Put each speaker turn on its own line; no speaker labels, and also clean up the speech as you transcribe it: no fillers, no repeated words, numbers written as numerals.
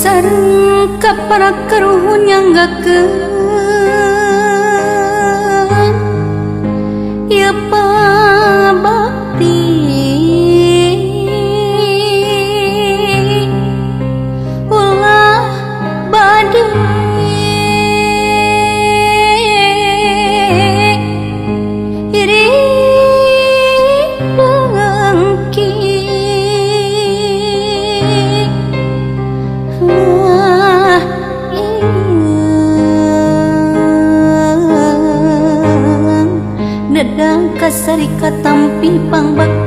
Sareng ka para karuhun nyanggakeun ieu pabakti ulah bade iri dengki. Nedang kasari katampi pangbakti.